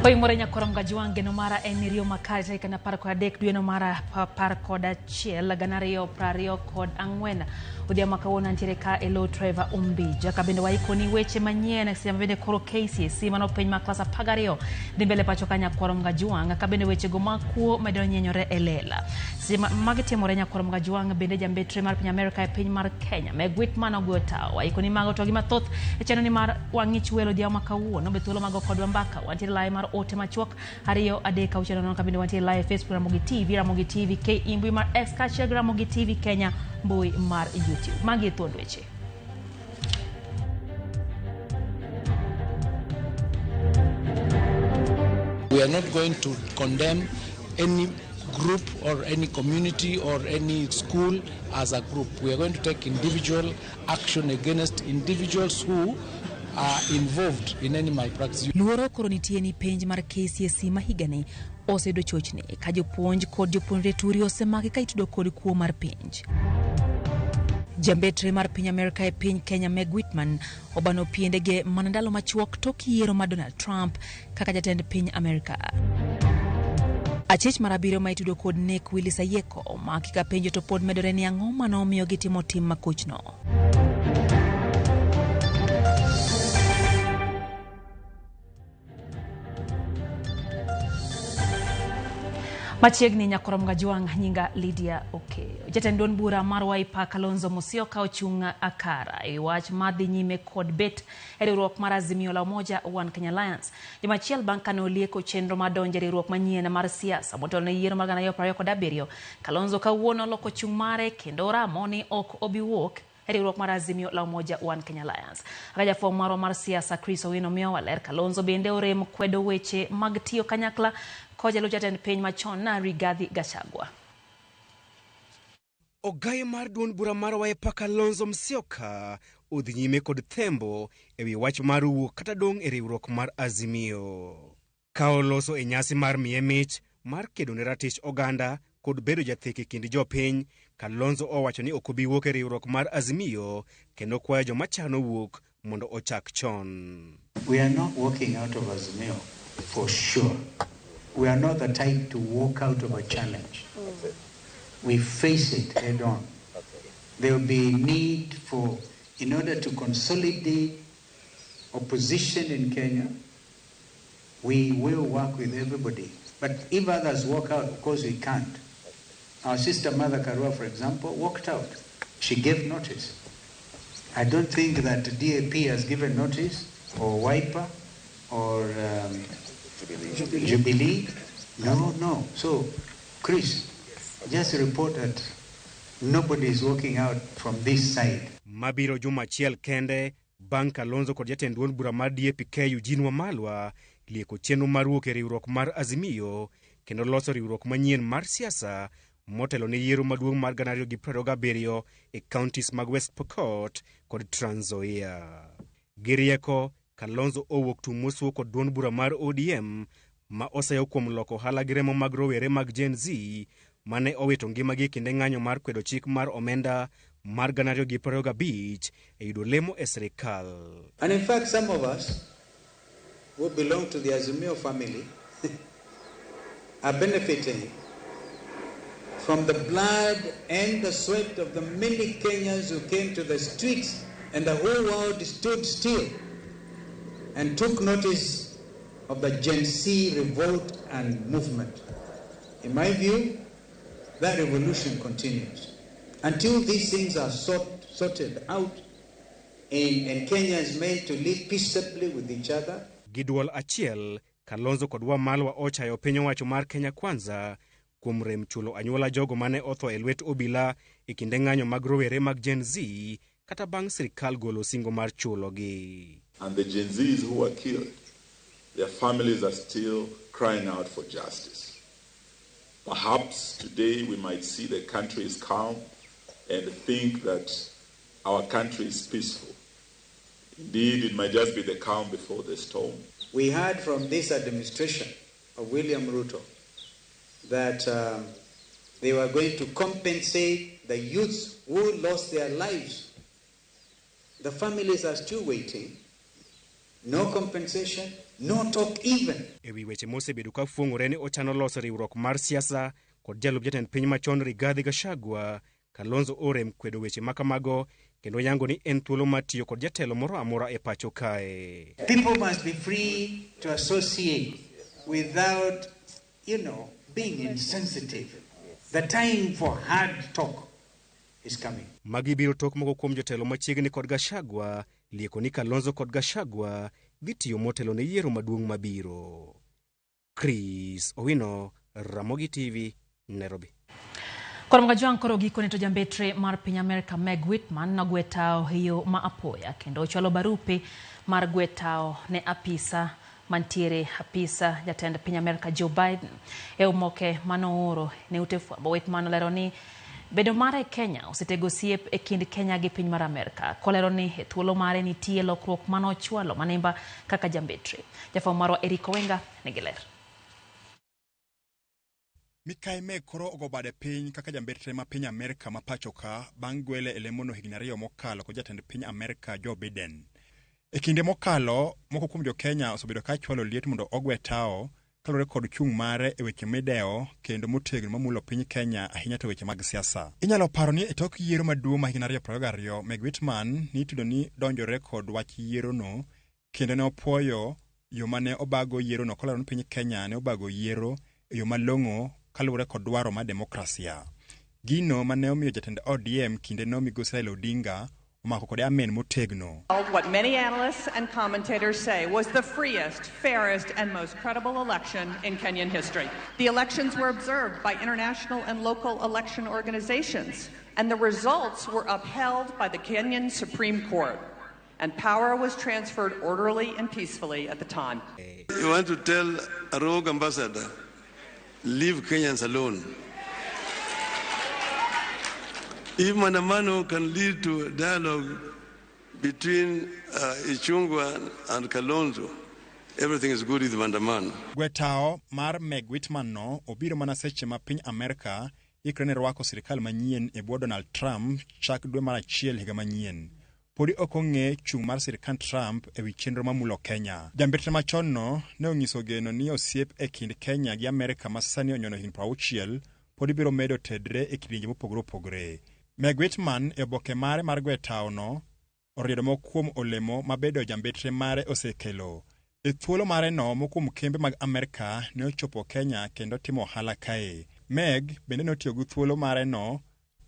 Koimore nyakwar Mgajuang' geno mara en ni riyo makare tarik 13 dweno mar 11 2024. Odhiambo ma kawuono antiere ka e lo Trevor Ombija ka bende waikoni weche manyien seche ma bende koro KCSE mano penj ma klas 12 dhi mbele pacho ka nyakwar Mgajuang' ka bende wechego mag kuo medo nyenyore e lela. Seche ma magi timore nyakwar Mgajuang' bende jambetre mar piny Amerka e piny mar Kenya Meg Whitman ogoyo tawo. Waikoni mago to gi mathoth e chenro ni mar wang'ich welo odhiambo ma kawuono be thuolo mago kodwa mbaka. Wantiere live mar ote machuok 2 3 6 0 ka bende wantiere live Facebook Ramogi TV, Ramogi TV KE mbui mar X kaachiel gi Ramogi TV Kenya mbui mar YouTube. Magi e thuond weche. We are not going to condemn any group or any community or any school as a group. We are going to take individual action against individuals who are involved in any malpractice. Luoro koro nitie ni penj mar KCSE ma higani oseyudo chochni ka jopuonj kod jopuonjre turi osemaki ka itudo kod kuo mar penj. Jambetre mar piny Amerka e piny Kenya Meg Whitman obano piendege mana ndalo machuok tok yiero mar Donald Trump kaka jatend piny Amerka. Achich mar abiriyo ma itudo kod nek Willis Ayieko omaki ka penjo to pod medore ni ang'o mane omiyo gitimo tim makochno. Machiegni nyakwar Mgajuang' nyinga Lydia Okeyo. Jatend duond bura mar Wiper Kalonzo Musyoka ochung' akara e wach madhi nyime kod bet e riwruok mar Azimio la Umoja One Kenya Alliance. Juma achiel bang' kane olieko chenro mar donjo e riwruok manyien mar siasa motelo ne yiero mar 2027, Kalonzo kawuono oloko chung' mare kendo oramo ni ok obi wuok e riwruok mar Azimio la Umoja One Kenya Alliance. Kaka jafwambo marwa mar siasa Chris Owino miyowa ler, Kalonzo bende orem kwedo weche mag tiyo kanyakla kod jalup jatend piny machon Rigathi Gachagua. Ogaye mar duond bura mar Wiper Kalonzo Musyoka odhi nyime kod thembo ewi wach mar wuok kata dong' e riwruok mar Azimio. Ka oloso e nyasi mar miye mich mar kedo ne ratich oganda kod bedo jathek e kind jopiny, Kalonzo owacho ni ok obi wuok e riwruok mar Azimio kendo kwayo joma chano wuok mondo ochak chon. We are not walking out of Azimio for sure. We are not the type to walk out of a challenge. We face it head on. There will be need for, in order to consolidate opposition in Kenya, we will work with everybody. But if others walk out, of course we can't. Our sister Mother Karua, for example, walked out. She gave notice. I don't think that DAP has given notice, or Wiper, or Jubilee. No, no. So, Chris, just report that nobody is walking out from this side. Mabiro juma achiel kende bang' Kalonzo kod jatend duond bura mar DAP-K Eugene Wamalwa lieko chenro mar wuok e riwruok mar Azimio kendo loso riwruok manyien mar siasa motelo ne yiero maduong' mar 2027 e counties mag West Pokot kod Trans Nzoia. Gi rieko, Kalonzo owuok tung' mosuo kod duond bura mar ODM ma oseyo kuom loko ohala gi remo mag rowere mag Gen Z mane owito ngimagi e kinde ng'anyo mar kwedo chik mar omenda mar 2025 e yudo lemo e sirikal. And in fact, some of us who belong to the Azimio family are benefiting from the blood and the sweat of the many Kenyans who came to the streets and the whole world stood still and took notice of the Gen Z revolt and movement. In my view, that revolution continues. Until these things are sorted out and Kenya is made to live peaceably with each other. Gi duol achiel, Kalonzo kod Wamalwa ochayo piny owacho mar Kenya Kwanza kuom rem chulo anyuola jogo mane otho e lwet obila e kinde ng'anyo mag rowere mag Gen Z kata bang' sirikal golo singo mar chulogi. And the Gen Zs who were killed, their families are still crying out for justice. Perhaps today we might see the country is calm and think that our country is peaceful. Indeed, it might just be the calm before the storm. We heard from this administration of William Ruto that they were going to compensate the youths who lost their lives. The families are still waiting. No compensation, no talk even. Ewi weche mosebedo ka fuong'ore ni ochano loso riwruok mar siasa kod jalup jatend piny machon Rigathi Gachagua, Kalonzo orem kwedo weche makamago kendo yango ni en thuolo mar tiyo kod jatelo moro amora e pacho kae. People must be free to associate without, being insensitive. The time for hard talk is coming. Magi biro tok moko kuom jotelo machiegni kod Gachagua lieko ni Kalonzo kod Gachagua dhi tiyo motelo ne yiero maduong' mabiro. Chris Owino, Ramogi TV, Nairobi. Koro Mgajwang' koro gikone to jambetre mar piny Amerka Meg Whitman nogwe tao e yo ma apoya kendo ochwalo barupe mar gwe tao ne apisa mantiere apisa jatend piny Amerka Joe Biden. E omoke manooro ne ute fwambo, Whitman olero ni bedo mare Kenya osetego osiep e kind Kenya gi piny mar Amerka. Kolero ni e thuolo mare nitie lokruok manochwalo manimba kaka jambetre. Jafwambo marwa Eric Owenga nigi ler. Mikai Meg koro ogo bade piny kaka jambetre ma piny Amerka ma pacho ka bang' gwele e lemono higni 2 mokalo kod jatend piny Amerka Joe Biden. E kinde mokalo, moko kuom jo Kenya osebedo ka chwalo liet mondo ogwe tao kaluwore kod chung' mare e weche midewo kendo motegno mamulo piny Kenya ahinya to weche mag siasa. Inyalo paro ni e tok yiero maduong' ma higni 2022, Meg Whitman nitudo ni donjore kod wach yierono kendo ne opuoyo yo mane obago yierono kolero ni piny Kenya ne obago yiero e yo malong'o kaluwore kod dwaro mar demokrasia. Gino mane omiyo jatend ODM kindeno migosi Raila Odinga omako kode amen motegno. What many analysts and commentators say was the freest, fairest, and most credible election in Kenyan history. The elections were observed by international and local election organizations, and the results were upheld by the Kenyan Supreme Court, and power was transferred orderly and peacefully at the time. You want to tell a rogue ambassador, leave Kenyans alone. If Mandamano can lead to dialogue between Ichungwa and Kalonzo, everything is good with Mandamano. Gwe tao mar Meg Whitman no obiro mana seche ma piny Amerka ikre ne rwako sirikal manyien e bwo Donald Trump chak dwe mar achiel higa manyien. Podi ok ong'e chung' mar sirikand Trump ewi chenro mamulo Kenya. Jambetre machon no ne onyiso geno ni osiep e kind Kenya gi Amerka ma sani onyono higni 60 podi biro medo tedre e kidienje mopogore opogore. Meg Whitman e oboke mare mar gwe tao no oriedo moko kuom olemo mabedo jambetre mare osekelo. E thuolo mare no, moko kuom kembe mag Amerka ne ochopo Kenya kendo timo ohala kae. Meg bende notiyo gi thuolo mare no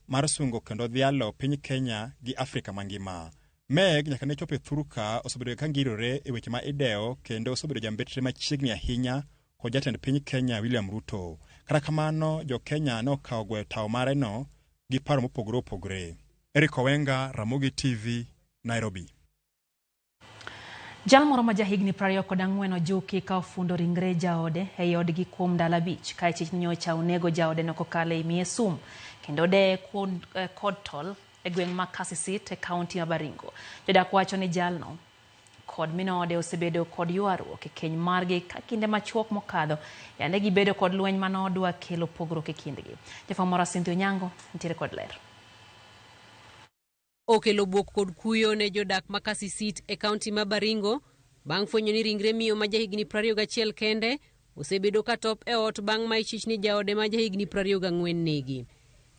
mar sungo kendo dhialo piny Kenya gi Afrika mangima. Meg nyaka ne chopo e thurka osebedo ka ngirore e weche ma idewo kendo osebedo jambetre machiegni ahinya kod jatend piny Kenya William Ruto. Kata kamano, jo Kenya ne okawo gweyo tao mare no gi paro mopogore opogore. Eric Owenga, Ramogi TV, Nairobi. Jal moro ma jahigni 24 ojuki ka ofundo ringre jaode ei odgi kuom ndalo 5 ka chich nyocha onego jaode no kokalo e miye sum kendo deye kod tol e gweng' ma Kasisit e kaunti ma Baringo. Jodak wacho ni jalno kod minode osebedo kod ywaruok e keny margi ka kinde machuok mokadho yande gibedo kod lweny manodwa kelo pogruok e kindgi. Jafwambo marwa Cynthia Onyango nitiere kod ler. Okelo buok kod kuyo ne jodak ma Kasisit e kaunti ma Baringo bang' fwenyo ni ringre miyo ma jahigni 21 kende osebedo ka top e ot bang' ma ichich ni jaode ma jahigni 24 negi.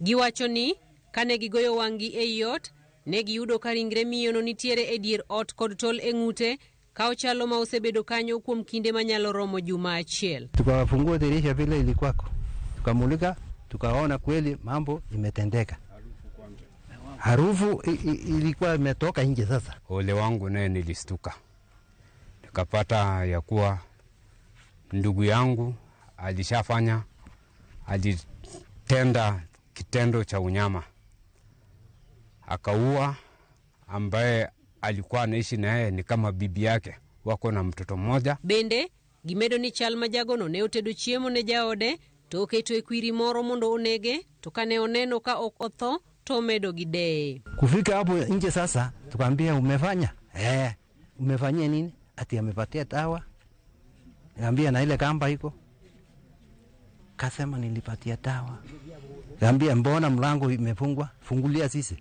Giwacho ni kane gigoyo wang'gi ei ot, ne giyudo ka ringre miyono nitiere e dier ot kod tol e ng'ute ka ochalo ma osebedo kanyo kuom kinde manyalo romo juma achiel. Tukafungua dirisha vile ilikuwako, tukamulika, tukaona kweli mambo imetendeka. Harufu ilikuwa imetoka nje. Sasa ole wangu naye nilistuka, nikapata ya kuwa ndugu yangu alishafanya, alitenda kitendo cha unyama, akaua ambaye alikuwa anaishi naye ni kama bibi yake, wako na mtoto mmoja. Bende gimedo ni chal ma jagono ne otedo chiemo ne jaode to oketo e kwiri moro mondo onege, to kane oneno ka ok otho to omedo gi deye. Kufika hapo nje sasa tukamwambia umefanya? Umefanyia nini? Ati amepatia dawa. Nikamwambia na ile kamba iko. Kasema nilipatia dawa. Nikamwambia mbona mlango imefungwa? Fungulia sisi.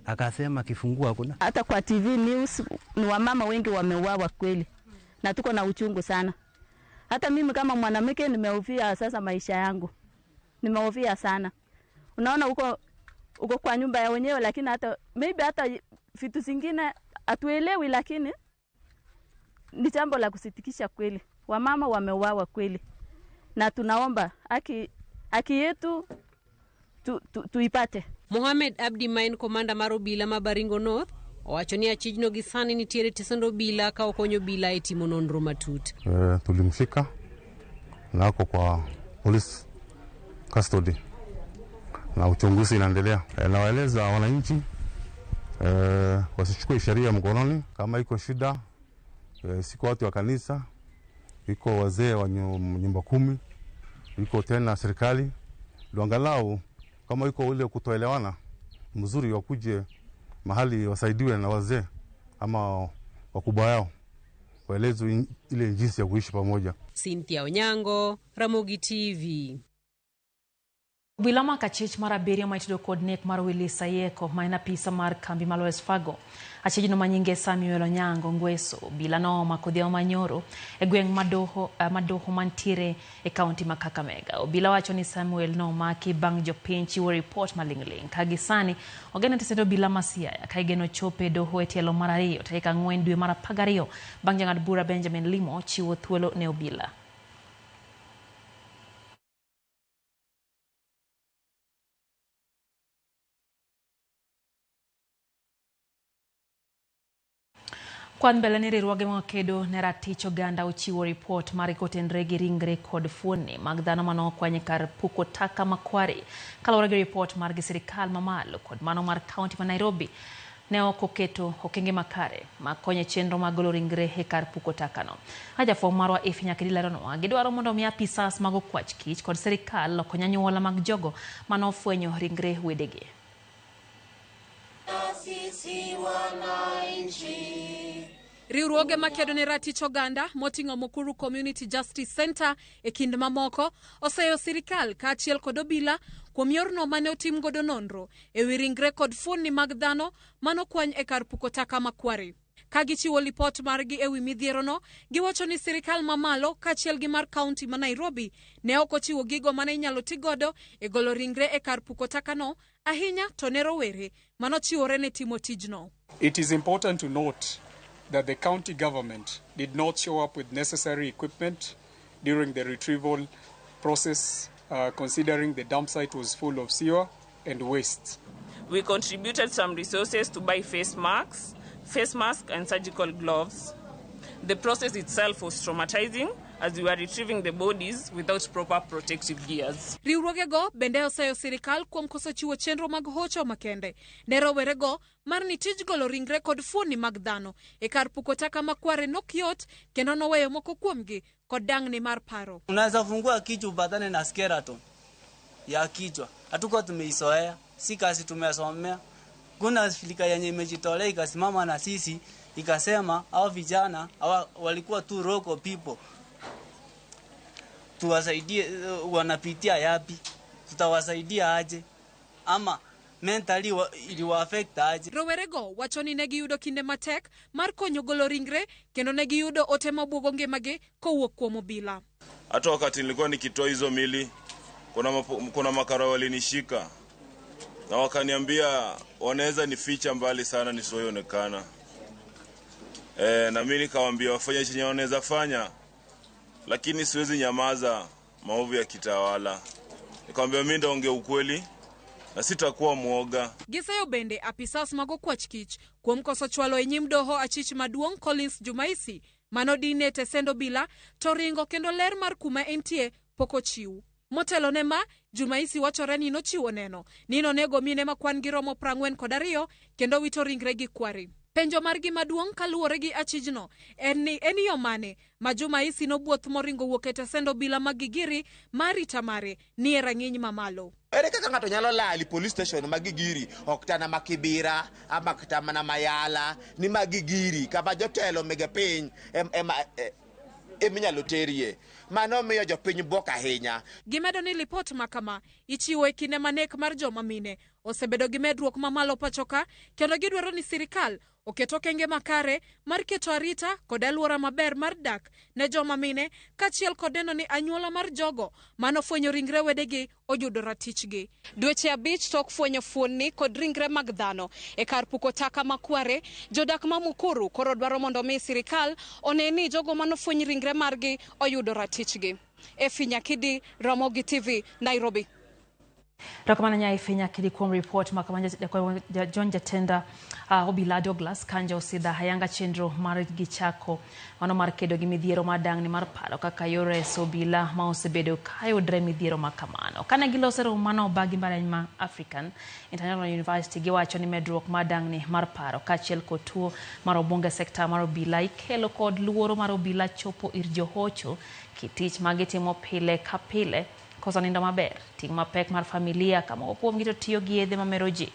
Akasema kifunguo hakuna. Hata kwa TV news ni wamama wengi wameuawa kweli, na tuko na uchungu sana. Hata mimi kama mwanamke nimehofia sasa maisha yangu, nimehofia sana. Unaona uko kwa nyumba ya wenyewe, lakini hata maybe hata vitu zingine hatuelewi, lakini ni jambo la kusitikisha kweli. Wamama wameuawa kweli, na tunaomba haki yetu tuipate. Mohamed Abdi ma en komanda mar obila ma Baringo North owacho ni achijno gi sani nitiere tesend obila ka okonyo obila e timo nonro matut. Tulimshika na ako kwa police custody na uchunguzi inaendelea. Nawaeleza wananchi wasichukue sheria mkononi. Kama iko shida, siko watu wa kanisa, iko wazee wa nyumba 10, iko tena serikali, angalau kama iko ule kutoelewana mzuri wakuje mahali wasaidiwe na wazee ama wakubwa yao, waelezwe ile jinsi ya kuishi pamoja. Cynthia Onyango, Ramogi TV. Obila omako achich mar abiriyo ma itudo kod nek mar Willy Sayeko ma en apisa mar kambi mar Wells Fargo. Achijno ma nyinge Samuel Onyango Ngweso obila no omako odhiambo manyoro e gweng' Madoho mantiere e kaunti ma Kakamega. Obila wacho ni Samuel no omaki bang' jopiny chiwo ripot maling'ling' ka gi sani ogene tesend obila ma Siaya ka igeno chope doho e tielo mar 2 tarik 4 dwe mar 12 bang' jang'ad bura Benjamin Limo chiwo thuolo ne obila. Kwan mbele ni riwruoge makedo ne ratich oganda ochiwo ripot mar kotenre gi ringre kod fuonni mag dhano manokwany kar puko taka Makwari. Kaluwore gi ripot margi, sirikal mamalo kod mano mar kaunti ma Nairobi ne ok oketo okenge makare mag konyo e chenro mag golo ringre e kar puko takano. Jafwambo marwa Ifi Nyakedi leronwa gidwaro mondo omi apisas mag okwach kich kod sirikal okony anyuola mag jogo manofwenyo ringre wedegi. Riwruoge makedo ne ratich oganda moting'o Mukuru Community Justice Center e kind mamoko oseyo sirikal kaachiel kod obila kuom yorno mane otim godo nonro ewi ringre kod fuonni mag dhano manokwany e kar puko taka Makwari. Ka gichiwo lipot margi ewi midhierono, giwacho ni sirikal mamalo kaachiel gi mar kaunti ma Nairobi ne ok ochiwo gigo mane inyalo ti godo e golo ringre e kar puko takano, ahinya to ne rowere manochiwore ne timo tijno. It is important to note that the county government did not show up with necessary equipment during the retrieval process, considering the dump site was full of sewer and waste. We contributed some resources to buy face masks and surgical gloves. The process itself was traumatizing as we were retrieving the bodies without proper protective gears. Riwruogego bende oseyo sirikal kuom koso chiwo chenro mag hocho makende ne rowerego mar ni tij golo ringre kod fuonni mag dhano e kar puko taka Makware nok yot kendo noweyo moko kuomgi kod dang'ni mar paro. Unaweza fungua kichwa upatane na skeleton ya kichwa. Hatuko tumeizoea, si kazi tumesomea. Kuna filika yenye imejitolea ikasimama na sisi ikasema hao vijana walikuwa tu local people, tuwasaidie, wanapitia yapi, tutawasaidia aje, ama mentally iliwa affect aje. Rowerego wacho ni ne giyudo kinde matek mar konyo golo ringre kendo ne giyudo ote mabuogo ngimagi kowuok kuom obila. Hata wakati nilikuwa nikitoa hizo mili, kuna makara walinishika na wakaniambia wanaweza nificha mbali sana nisionekana. Na mimi nikawaambia wafanye chenye wanaweza fanya, lakini siwezi nyamaza maovu ya kitawala. Nikamwambia mimi ndaongea ukweli na sitakuwa muoga. Giseyo bende apisas mag okwach kich kuom koso chwalo e nyim doho achich maduong' Collins Jumaisi manodine tesend obila to ringo kendo ler mar kuma entie pok ochiw. Motelo ne ma, Jumaisi wachore ni nochiwo neno ni nonego mine ma kwan gi romo 42 kendo wito ringre gi kwari. Penjo margi maduong' kaluwore gi achijno en ni en yo mane ma Jumaisi nobwoth moringo wuok e tesend obila mag Gigiri mar rita mare ni e rang'iny mamalo. Ere kaka ng'ato nyalo lali police station ma Gigiri ok tana ma Kibira ama kata mana Mayala ni ma Gigiri kama jotelo mege piny ema eminyalo terie. Mano miyo jopiny bwok ahinya. Gimedo ni lipot ma kama ichiwo e kinde ma nek mar joma mine osebedo gi medruok mamalo pachoka kendo gidwaro ni sirikal oket okenge makare mar keto arita kod alwora maber mar dak ne joma mine kaachiel kod neno ni anyuola mar jogo manofwenyo ringre wedegi oyudo ratichgi. Dweche 5 tok fwenyo fuonni kod ringre mag dhano e kar puko taka ma Kware, jodak ma Mukuru koro dwaro mondo mi sirikal one ni jogo manofweny ringre margi oyudo ratichgi. Efi Nyakidi, Ramogi TV, Nairobi. Erokamano ahinya Efi Nyakidi kuom ripot ma kama. John Jatenda Obila Douglas Kanja osidha ayanga chenro mar gichako mano mar kedo gi midhiero mar dang'ni mar paro kaka yor reso obila ma osebedo kayudre midhiero ma kamano. Kane giloso romo mano obagi mbalariany ma African International University giwacho ni medruok mar dang'ni mar paro kaachiel kod tuo mar obwongo e sekta mar obila ikelo kod luoro mar obila chopo ir johocho kitich magitimo pile ka pile koso nindo maber, ting' mapek mar familia ka moko kuomgi to tiyo gi yedhe mamero ji.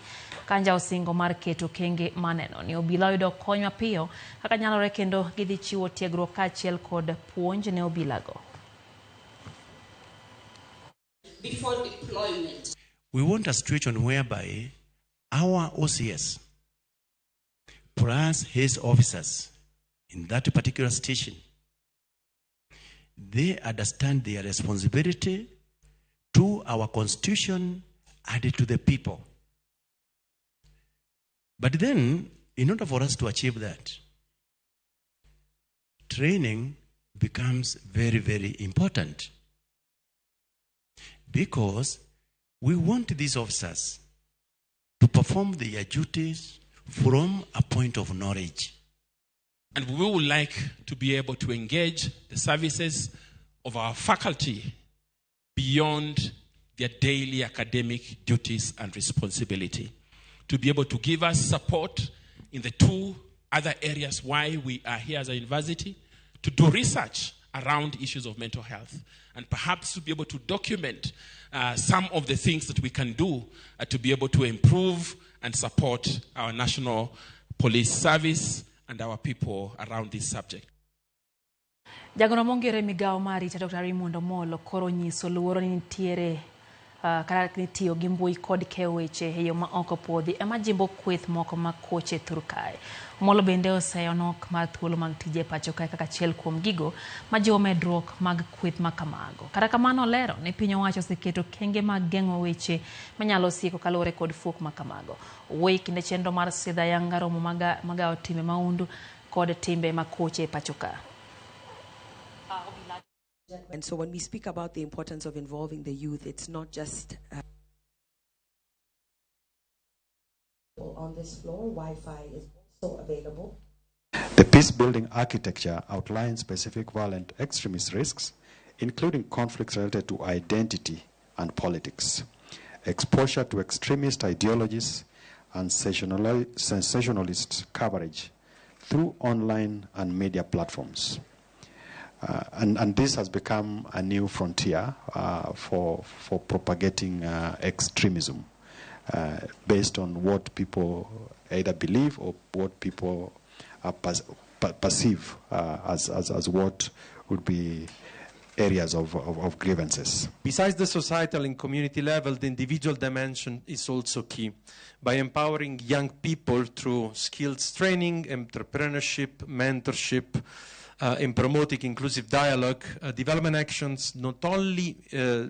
Kanja osingo mar keto okenge maneno ni obila oyudo kony mapiyo kaka nyalore kendo gidhi chiwo tiegruok kaachiel kod puonj ne obilago. Before deployment. We want a situation whereby our OCS plus his officers in that particular station, they understand their responsibility to our constitution and to the people. But then, in order for us to achieve that, training becomes very, very important. Because we want these officers to perform their duties from a point of knowledge. And we would like to be able to engage the services of our faculty beyond their daily academic duties and responsibility, to be able to give us support in the two other areas why we are here as a university, to do research around issues of mental health, and perhaps to be able to document some of the things that we can do to be able to improve and support our national police service and our people around this subject. Jagoro mongere migawo mar arita Dr. Raymond Omolo koro nyiso luoro ni nitiere kata nitiyo gi mbui kod keyo weche e yo ma ok opuodhi ema jimbo kweth moko ma koche thur kae. Omolo bende oseyo nok mar thuolo mag tije e pacho kae kaka achiel kuom gigo majiwo medruok mag kweth ma kamago. Kata kamano olero ni piny owacho oseketo kenge mag geng'o weche manyalo sieko kaluwore kod fuok ma kamago. Owuoyo e kinde chenro mar sidho ayanga romo magawo timbe mahundu kod timbe ma koche e pacho ka. And so when we speak about the importance of involving the youth, it's not just on this floor, Wi-Fi is also available. The peace-building architecture outlines specific violent extremist risks, including conflicts related to identity and politics, exposure to extremist ideologies, and sensationalist coverage through online and media platforms. And this has become a new frontier for propagating extremism based on what people either believe or what people perceive as what would be areas of grievances. Besides the societal and community level, the individual dimension is also key. By empowering young people through skills training, entrepreneurship, mentorship, in promoting inclusive dialogue, development actions not only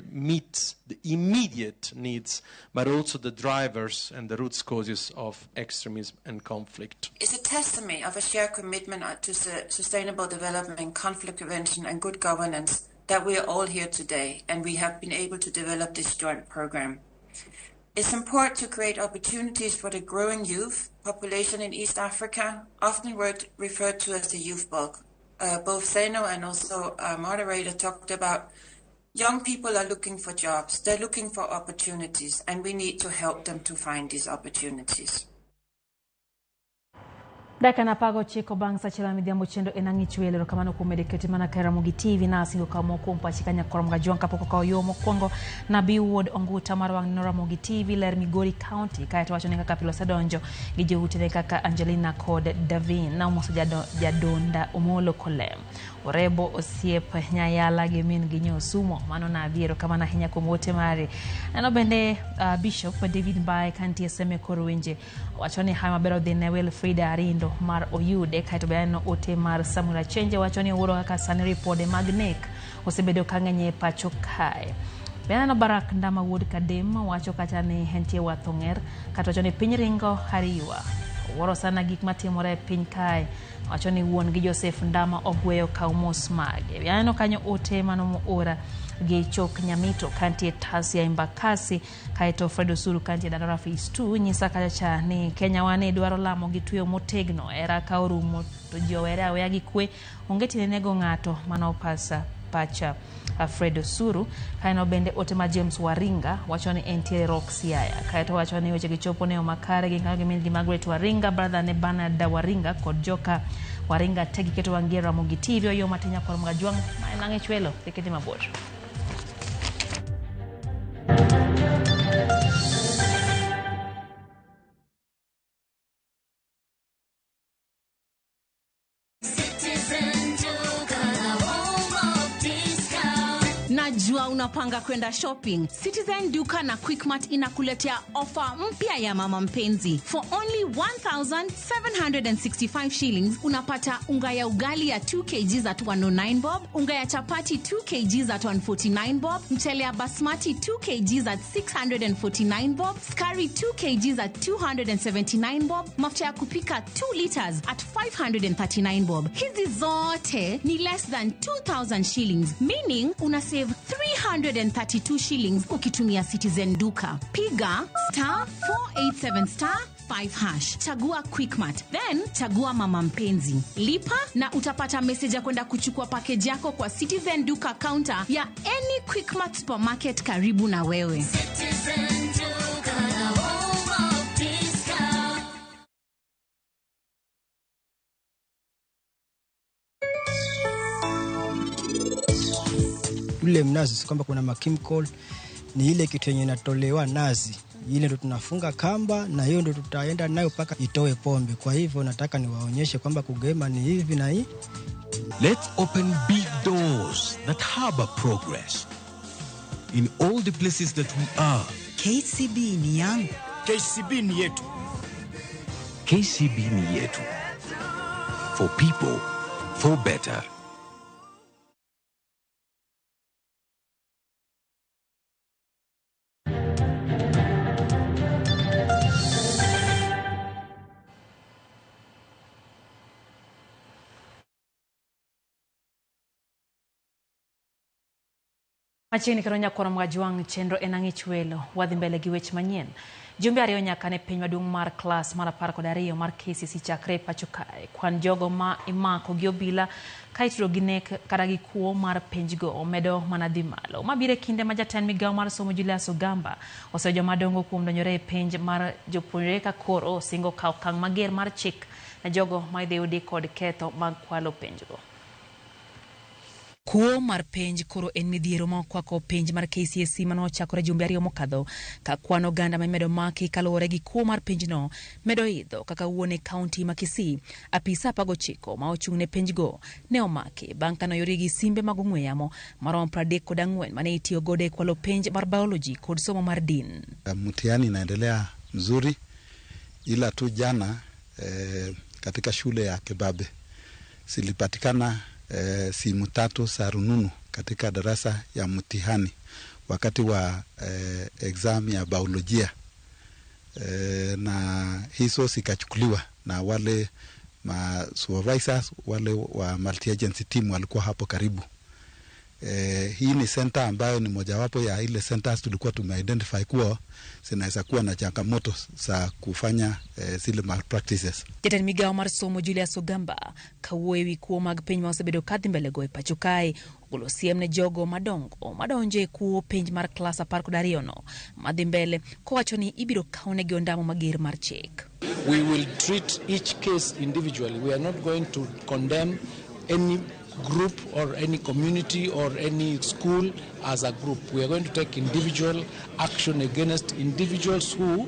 meet the immediate needs, but also the drivers and the root causes of extremism and conflict. It's a testimony of a shared commitment to sustainable development, conflict prevention and good governance that we are all here today, and we have been able to develop this joint program. It's important to create opportunities for the growing youth population in East Africa, often referred to as the youth bulk. Both Zeno and also our moderator talked about young people are looking for jobs, they're looking for opportunities, and we need to help them to find these opportunities. Dakika na 19 bang' sa achiel midhiambo chendo en ang'ich welo. Erokamano kuom medo kete mana ka Ramogi TV na asingo kawo moko kuom pachi ka nyakwar Mgajwang' kapok okawo yo mokwongo. Nabii Wuod Onguta mar wang' neno Ramogi TV ler Migori County kaeto wacho ni kaka pile osedonjo gi joutene kaka Angelina kod Davin. Namoso jadonda Omolo Kolem. Orebo osiep Nyayala gi min gi Nyosumo. Mano Nabii, erokamano ahinya kuom ote mari. Neno bende Bishop David Mbae kantie Seme Korwenje wacho ni hayo maber odhi ne Wilfrida Arindo mar Oyude. Kaeto be aneno ote mar Samuel Achenje wacho ni owuoro kaka sani ripode mag nek osebedo ka ng'eny e pacho kae. Be aneno Barak Ndama wuod Kadem wacho kacha ni entie wath ong'er kata wacho ni piny ringo hariwa. Owuoro sana gik matimore e piny kae. Wacho ni wuon gi Joseph Ndama ogweyo kaw mos mage. Be aneno kanyo ote mano moora gi Chok Nyamito kantie Tasia Embakasi kaeto Fred Osuru kantie Dandora Phase 2 nyisa kacha cha ni Kenya wane dwaro lamo gi tweyo motegno era ka orumo to ji owere aweya gi kwe onge tiende nego ng'ato mano pasa pacha Fred Osuru. Kaeno bende ote ma James Waringa wacho ni entiere Rock Siaya kaeto wacho ni weche gichopo ne makare gi kanyo gi min gi Margaret Waringa brother ne Bernard Waringa kod joka Waringa te giketo wang'gi Ramogi TV oyo matin nyakwar Mgajwang' ma en ang'e chwelo kik idhi mabor. Najua unapanga kwenda shopping. Citizen Duka na Quickmart inakuletea ofa mpya ya mama mpenzi. For only 1,765 shillings unapata unga ya ugali ya 2 kg at 109 bob, unga ya chapati 2 kg at 149 bob, mchele ya basmati 2 kg at 649 bob, skari 2 kg at 279 bob, mafuta ya kupika 2 liters at 539 bob. Hizi zote ni less than 2,000 shillings, meaning una save 332 shillings ukitumia Citizen Duka. Piga star 487 star 5 hash. Chagua Quickmart, then chagua mama mpenzi. Lipa na utapata message ya kwenda kuchukua package yako kwa Citizen Duka counter ya any Quickmart supermarket karibu na wewe. Citizen Duka, the home of discount. Ule mnazi si kwamba kuna chemical, ni ile kitu yenye inatolewa nazi. Ile ndo tunafunga kamba na hiyo ndo tutaenda nayo mpaka itoe pombe. Kwa hivyo nataka niwaonyeshe kwamba kugema ni hivi na hii. Let's open big doors that harbor progress in all the places that we are. KCB ni yangu. KCB ni yetu. KCB ni yetu. For people, for better. Machiegni kendo nyakwar Mgajwang' chenro en ang'ich welo wadhi mbele gi weche manyien. Jumbe ariyo nyaka ne piny maduong' mar klas mar 12 mar KCSE chakre pacho kae. Kwan jogo ma imako gi obila ka itudo gi nek kata gi kuo mar penjgo omedo mana dhi malo. Mabiro e kinde ma jatend migawo mar somo Julius Ogamba oseyo jomadongo kuom donjore e penj mar jopuonjre ka koro osingo kawo okang' mager mar chik ne jogo ma idhi yudi kod ketho mag kwalo penjgo. Kuo mar penj koro en midhiero ma okwako penj mar KCSE mane ochakore jumbe ariyo mokadho ka kwan oganda ma imedo maki kaluwore gi kuo mar penjno medo idho kaka wuon e kaunti ma Kisii. Apisa 19 ma ochung' ne penjgo ne omaki bang' ka noyudgi gi simbe mag ong'we yamo maromo 34 mane itiyo godo e kwalo penj mar biology kod somo mar din. Mtihani inaendelea mzuri, ila tu jana katika shule ya Kebabe zilipatikana simu 3 za rununu katika darasa ya mtihani wakati wa exam ya biolojia, na hizo zikachukuliwa na wale ma supervisors wale wa multi-agency team walikuwa hapo karibu. Hii ni center ambayo ni mojawapo ya ile centers tulikuwa tumeidentify kuwa zinaweza kuwa na changamoto za kufanya zile malpractices. Jatend migawo mar somo Julius Ogamba kawuoyo ewi kuo mag piny ma osebedo kadhi mbele go e pacho kae Ogolo siem ne jogo madongo madonjo e kuo penj mar klas 12 no madhi mbele kowacho ni ibiro kawnegi ondamo mager mar chik. We will treat each case individually. We are not going to condemn any group or any community or any school as a group. We are going to take individual action against individuals who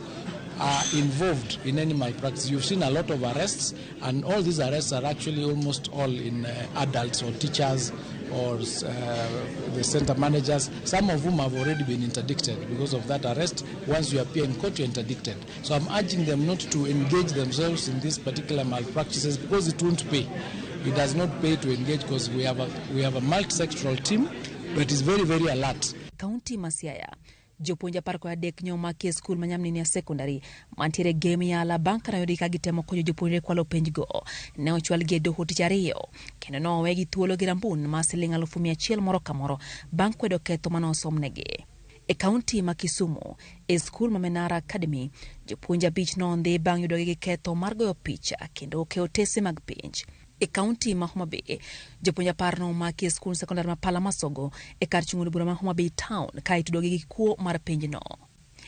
are involved in any malpractice. You've seen a lot of arrests, and all these arrests are actually almost all in adults or teachers or the center managers, some of whom have already been interdicted because of that arrest. Once you appear in court, you're interdicted. So I'm urging them not to engage themselves in these particular malpractices because it won't pay. It does not pay to engage because we have a multi-sectoral team that is very, very alert. Kaunti ma Siaya, jopuonj 13 nyomaki e skul ma Nyamnini Secondary mantiere Gem Yala bang' ka noyudi ka gitemo konyo jopuonjre kwalo penjgo. Ne ochwalgi e doho tich ariyo kendo nowegi thuolo gi rambun ma siling 100,000 moro ka moro bang' kwedo ketho manosomnegi. E kaunti ma Kisumu, e skul ma Menara Academy, jopuonj 5 nondhi bang' yudogi gi ketho mar goyo picha kendo keyo otese mag penj. E kaunti ma Homa Bay, jopuonj 10 nomaki e skul sekondar ma Palamasogo e kar chung' od bura ma Homa Bay Town ka itudogi gi kuo mar penjno.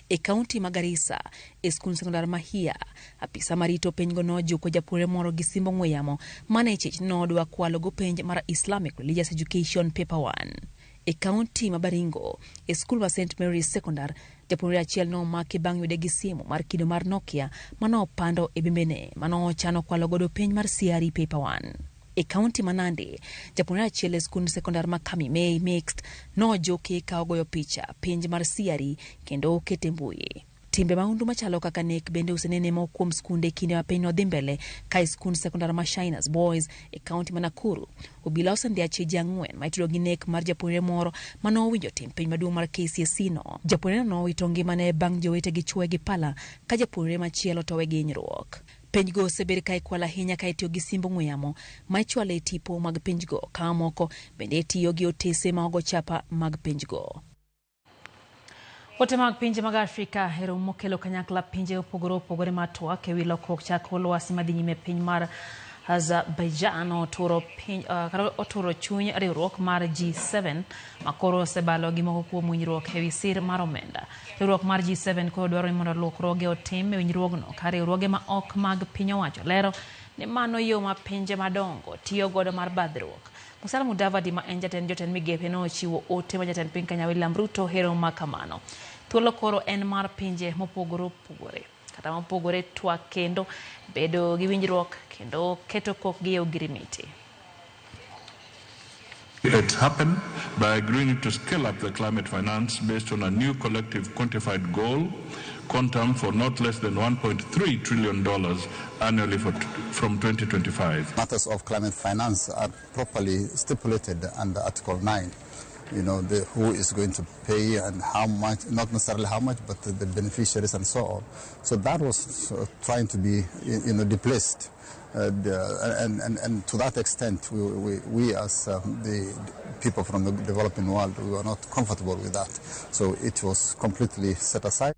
E kaunti ma Garissa, e skul sekondar ma Hia, apisa marito penjgo nojuko japuonjre moro gi simbo ong'we yamo mane chich nodwa kwalo go penj mar Islamic Religious Education Paper 1. E kaunti ma Baringo, e skul ma St Mary's Secondar, japuonjre achiel nomaki bang' yude gi simu mar kido mar Nokia manopando e bembene manochano kwalo godo penj mar CRE Paper 1. E kaunti ma Nandi, japuonjre achiel e skund sekondar ma Kamimei Mixed nojuki ka ogoyo picha penj mar CRE kendo okete mbui. Timbe mahundu machalo kaka nek bende osenene moko kuom skunde kinde ma piny nodhi mbele ka e skund sekondar ma Shiners Boys e kaunti ma Nakuru, obila osendhi ji 4 ma itudo gi nek mar japuonjre moro manowinjo tim penj maduong' mar KCSE no. Japuonjre no nowito ngimane bang' jowetegi chuoye gi pala ka japuonjre machielo towe gi hinyruok. Penjgo osebed ka ikwalo ahinya ka itiyo gi simb ong'we yamo ma ichwalo e tipo mag penjgo ka moko bende itiyo gi otese ma ogo chapa mag penjgo. Ote mag pinje mag Afrika e romo mokelo kanyakla pinje opogore opogore ma twak ewi lokruok chako lwasi madhi nyime piny mar Azerbaijan oturo chuny riwruok mar G7 makoro osebalo gi moko kuom winjruok ewi sir mar omenda. Riwruok mar G7 koro dwaro ni mondo lokruoge otim e winjruogno ka riwruoge ma ok mag piny owacho lero ni mano yo ma pinje madongo tiyo godo mar badhruok. Musalia Mudavadi ma en jatend jotend migepe nochiwo ote ma jatend piny Kenya William Ruto hero makamano. Thuolo koro en mar pinje mopogore opogore kata mopogore twak kendo bedo gi winjruok kendo keto kokgi e ogirimiti. It happened by agreeing to scale up the climate finance based on a new collective quantified goal quantum for not less than $1.3 trillion annually from 2025. Matters of climate finance are properly stipulated under Article 9. You know, who is going to pay and how much, not necessarily how much, but the beneficiaries and so on. So that was trying to be, you know, displaced. And to that extent, we as the people from the developing world, we were not comfortable with that. So it was completely set aside.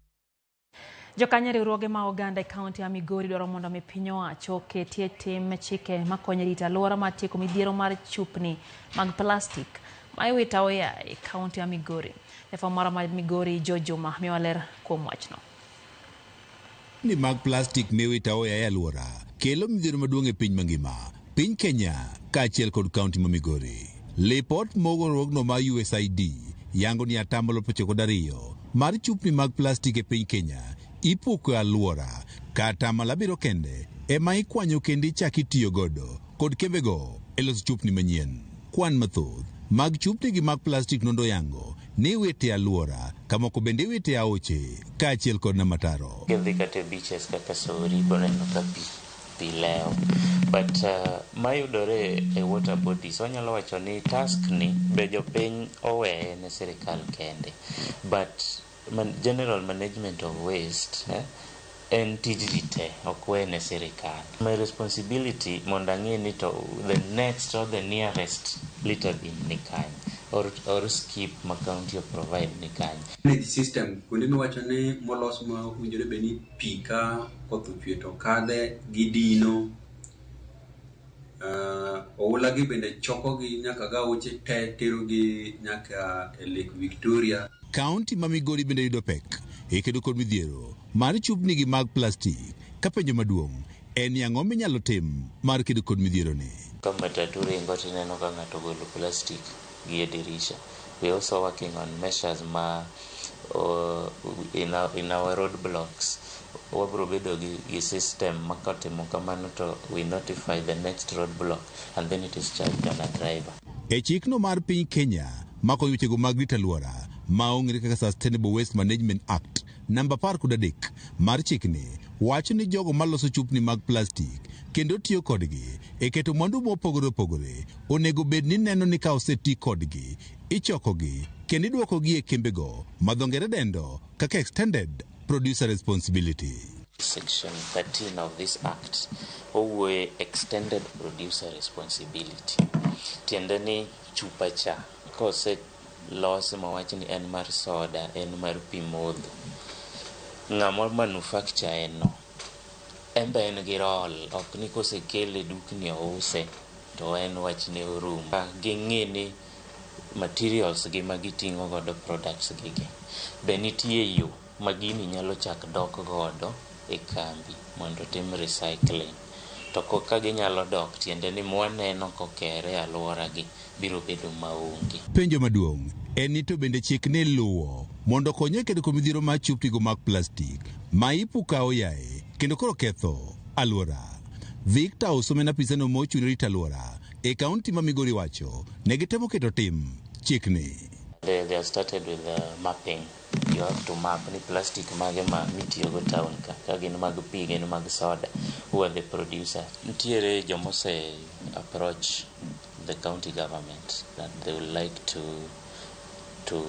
Jokanya riwruoge ma oganda e kaunti ya Migori dwaro mondo mi piny owacho oketie tim chike makonyo rito alwora mar tieko midhiero mar chupni mag plastik ma iwito aoya e kaunti ya Migori. Jafwambo marwa ma Migori Joe Juma miwa ler kuom wachno. Ni mag plastik miwito aoya e alwora kelo midhiero maduong' e piny mangima, piny Kenya kaachiel kod kaunti ma Migori. Lipot mogorruogno mar USAID yango ni 92% mar chupni mag plastik e piny Kenya ipuko e alwora ka 7% kende ema ikwanyo kendo ichako itiyo godo kod kembego e loso chupni manyien. Kwan mathoth mag chupni gi mag plastik nondo yango ni iwite e alwora kamoko bende iwite e aoche kaachiel kod nam ataro. Kidhi kata e beaches kaka Sori boneno ka pi lew, but mayudore e water bodies wanyalo wacho ni task ni be jopiny oweye ne sirikal kende, but general management of waste en tij ji te, ok weye ne sirikal. My responsibility mondo ang'e ni to the next or the nearest litter bin ni kanye or skip ma county provide ni kanye. Drainage system kuonde miwacho ni molos ma owinjore bed ni pi ka koth ochwe to kadhe gi dino Oula gi bende chokogi nyaka ga aoche te terogi nyaka e Lake Victoria. Kaunti ma Migori bende yudo pek e kedo kod midhiero mar chupnigi mag plastik ka penjo maduong' en ni ang'o minyalo tim mar kedo kod midhiero ni. Ka matatu ringo tineno ka ng'ato ogolo plastic gi e dirisha. We also working on measures ma in our road blocks. Wabro bedo gi system ma kotimo kamano to we notify the next road block and then it is charged on a driver. E chikno mar piny Kenya makonyo wechego mag rito alwora ma ong'ere kaka Sustainable Waste Management Act namba 13 mar chikni wacho ni jogo maloso chupni mag plastik kendo tiyo kodgi e keto mwandu mopogore opogore onego bed ni neno ni ka oseti kodgi ichokogi kendo idwokogi e kembego ma dho ngere dendo kaka extended producer responsibility. Section 13 of this act owuoye extended producer responsibility. Tiende ni chupa cha kose los mawach ni en mar soda, en mar pi modho, ng'ama manufacture en no en be en gi role, ok ni kosekele dukni ouse to en wachne orumo. Ging'i ni materials gi ma giting'o godo products gi gi be nitie yo ma gini nyalo chak dok godo e kambi mondo tim recycling. To ka ginyalo dok tiende ni mwaneno kokere e alwora gi biro bedo maonge. Penjo maduong' en ni to bende chik ni luwo mondo okony e kedo kod midhiero mar chupnigo mag plastik ma ipuka oyaye kendo koro ketho alwora. Victor Osome apisano mochung' ne rito alwora e kaunti ma Migori wacho ne gitemo keto tim chikni. They have started with mapping. You have to map ni plastic mage ma mitiyogo town ka, ka gin mag pi, gin mag soda, who are the producer. Nitiere jomose approach the county government that they would like to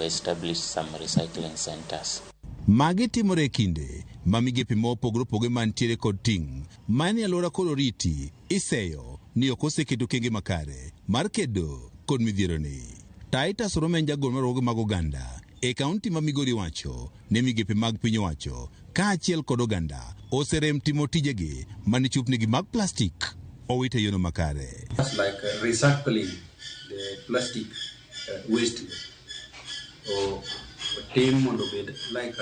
establish some recycling centers. Magi timore e kinde ma migepe mopogore opogore mantiere kod ting' manie alwora koro riti iseyo ni ok oseketo okenge makare mar kedo kod midhiero ni. Titus Romen jagol mar riwruoge mag oganda e kaunti ma Migori wacho ne migepe mag piny owacho kaachiel kod oganda oserem timo tijegi mane chupnigi mag plastik owito e yono makare. Just like recycling the plastic waste or tim mondo obed like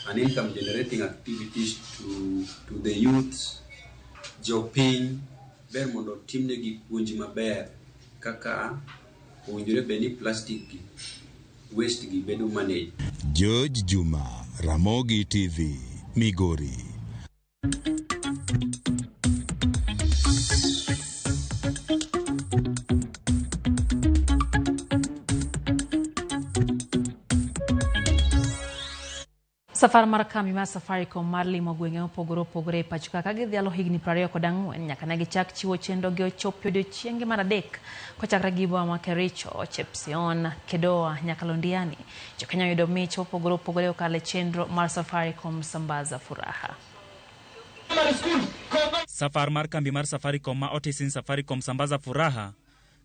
an income generating activities to the youths. Jopiny ber mondo timnegi puonj maber kaka owinjore bed ni plastic gi waste gi bedo managed. George Juma, Ramogi TV, Migori. Safar mar kambi mar Safaricom mar limo gwenge mopogore opogore e pacho ka gidhialo higni 24 nyaka ne gichak chiwo chenro gi ochopo odiochienge mar adek kochakre gi boma ma Kericho, Chepsion, Kedoa nyaka Londiani. Jokenya oyudo mich mopogore opogore okalo e chenro mar Safaricom Sambaza Furaha. Safar mar kambi mar Safaricom ma otisin Safaricom Sambaza Furaha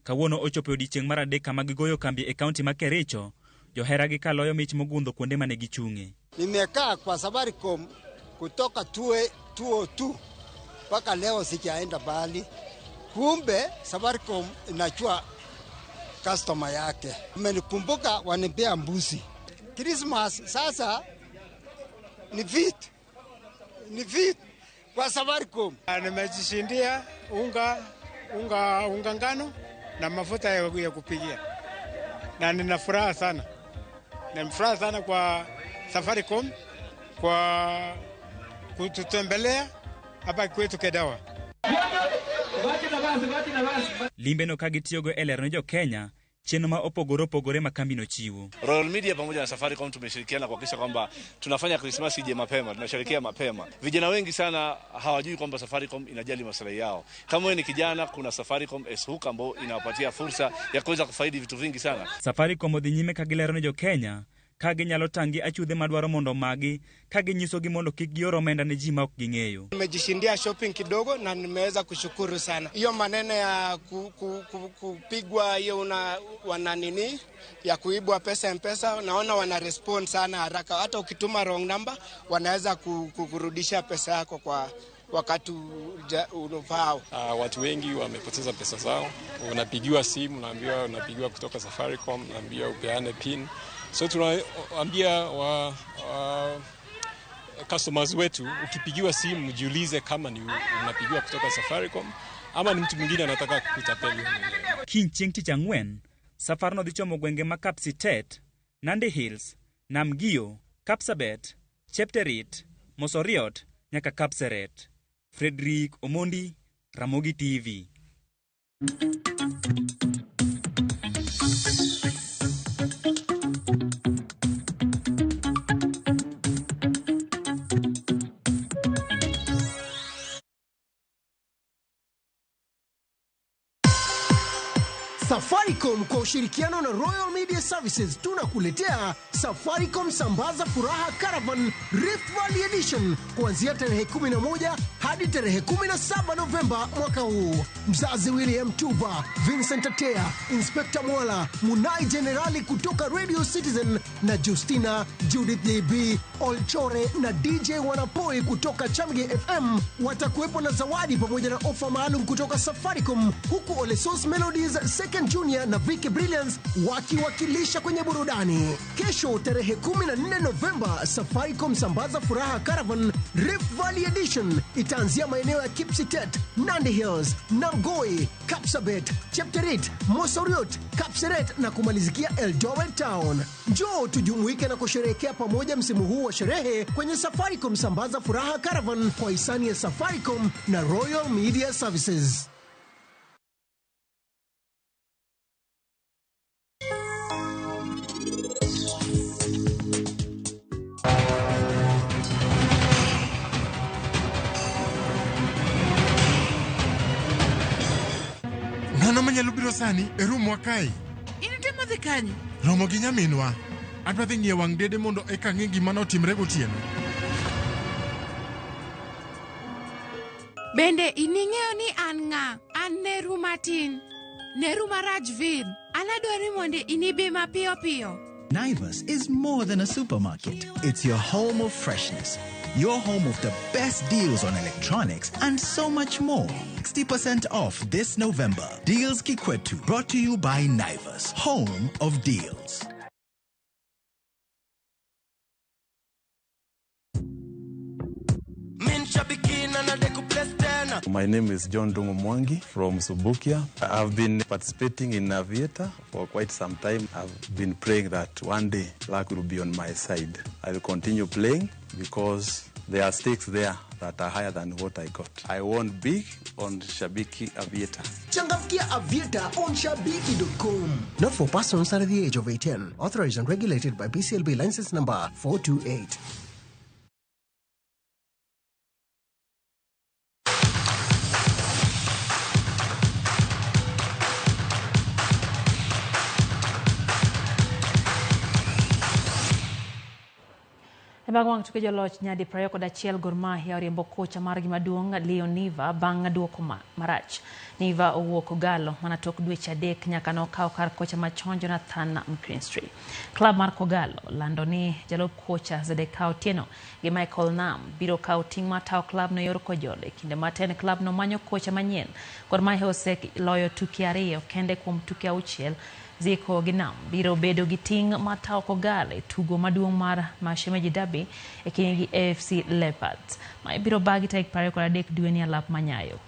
kawuono ochopo e odiochieng' mar adek kama gigoyo kambi e kaunti ma Kericho. Johera gi kaloyo mich mogundho kuonde mane gichung'e. Nimekaa kwa Safaricom kutoka 2002 mpaka leo sijaenda bali. Kumbe Safaricom inachua customer yake. Umenikumbuka wanipea mbuzi. Christmas sasa ni vitu. Ni vitu kwa Safaricom. Nimejishindia unga ngano na mafuta ya kupikia. Na nina furaha sana. Nina furaha sana kwa Safaricom kwa kututembelea hapa kwetu Kedawa. Limbe no kagitiyogo e lero ne jo Kenya chenro ma opogore opogore ma kambi no chiwo. Royal Media pamoja na Safaricom tumeshirikiana kuhakikisha kwamba tunafanya Christmas ije mapema, tunasherehekea mapema. Vijana wengi sana hawajui kwamba Safaricom inajali maslahi yao. Kama wewe ni kijana, kuna Safaricom S-Hook ambayo inawapatia fursa ya kuweza kufaidi vitu vingi sana. Safaricom odhi nyime ka gilero ne jo Kenya ka ginyalo tangi achudhe madwaro mondo magi ka ginyisogi mondo kik gior omenda ne ji ma ok ging'eyo. Nimejishindia shopping kidogo na nimeweza kushukuru sana. Hiyo maneno ya kupigwa hiyo wana nini ya kuibwa pesa M-Pesa, naona wana respond sana haraka. Hata ukituma wrong number wanaweza kukurudisha pesa yako wakati unaofaa. Watu wengi wamepoteza pesa zao. Unapigiwa simu, unaambiwa unapigiwa kutoka Safaricom, unaambiwa upeane pin. So tunaambia customers wetu, ukipigiwa simu jiulize kama ni unapigiwa kutoka Safaricom ama ni mtu mwingine anataka kukutapeli. Kiny chieng' tich ang'wen, safarno dhi chomo gwenge ma Kapsitet, Nandi Hills, Namgio, Kapsabet, Chepterit, Mosoriot nyaka Kapseret. Frederick Omondi, Ramogi TV. Safaricom kwa ushirikiano na Royal Media Services tunakuletea Safaricom Sambaza Furaha Caravan Rift Valley Edition kuanzia tarehe 11 hadi tarehe 17 Novemba mwaka huu. Mzazi William Tuva, Vincent Atea, Inspector Mwala, Munai Jenerali kutoka Radio Citizen na Justina, Judith JB, Olchore na DJ Wanapoi kutoka Chamge FM watakuwepo na zawadi pamoja na ofa maalum kutoka Safaricom, huku Olesos Melodies, Second Junior na Vicky Brilliance wakiwakilisha kwenye burudani. Kesho tarehe 14 Novemba, Safaricom Sambaza Furaha Caravan Rift Valley Edition itaanzia maeneo ya Kipsitet, Nandi Hills, Namgoi, Kapsabet, Chepterit, Mosoriot, Kapseret na kumalizikia Eldoret Town. Njoo tujumuike na kusherehekea pamoja msimu huu wa sherehe kwenye Safaricom Sambaza Furaha Caravan kwa hisani ya Safaricom na Royal Media Services. Ng'ano manyalo biro sani e rumwa kae? In itemo dhi kanye? Romo gi nyaminwa. Adwa dhi ng'iyo wang' dede mondo eka ang'e gima notimre gotieno. Bende ining'eyo ni an ng'a? An Neru matin. Neru maraj Vin. An adwaro ni mondo inibi mapiyo piyo. Naivas is more than a supermarket. It's your home of freshness, your home of the best deals on electronics and so much more. 60% off this November. Deals Kikwetu, brought to you by Naivas, home of deals. My name is John Dungu Mwangi from Subukia. I've been participating in Aviator for quite some time. I've been praying that one day luck will be on my side. I will continue playing because there are stakes there that are higher than what I got. I won big on Shabiki Aviator. Changamkia Aviator on Shabiki.com. Not for persons under the age of 18. Authorized and regulated by BCLB license number 428. Bang' wang' tuke joloch nyadi 21 Gor Mahia oriembo kocha margi maduong' Leo Niva bang' duoko marach. Niva owuok Kogalo mana tok dweche 3 nyaka nokaw kar kocha machon Jonathan McKinstry. Klab mar Kogalo lando ni jalup kocha Zedekiah Otieno gi Michael Nam biro kawo ting' mar tayo klab no yor Kojolo. E kinde matin klab no manyo kocha manyien. Gor Mahia oseloyo tuke 2 kende kuom tuke 6. Ziko gi Nam biro bedo gi ting' mar tayo Kogalo e tugo maduong' mar Mashemeji Derby e kind gi AFC Leopards. Ma ibiro bagi tarik 23 dweni alap manyayo.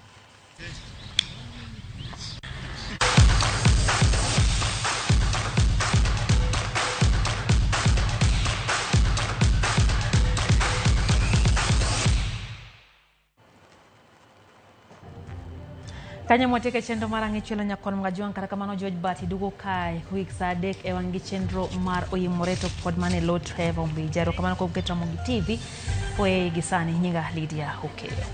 Kanyo mwateke chenro mar ang'e chielo nyakon mga kata kamano George Bati duogo kae kogik saa 3 e wang' gi chenro mar Oyimore to pod mane lo Trevor Ombija. Erokamano kuom keto Ramogi TV. Oye gi sani nyinga Lydia Okeyo.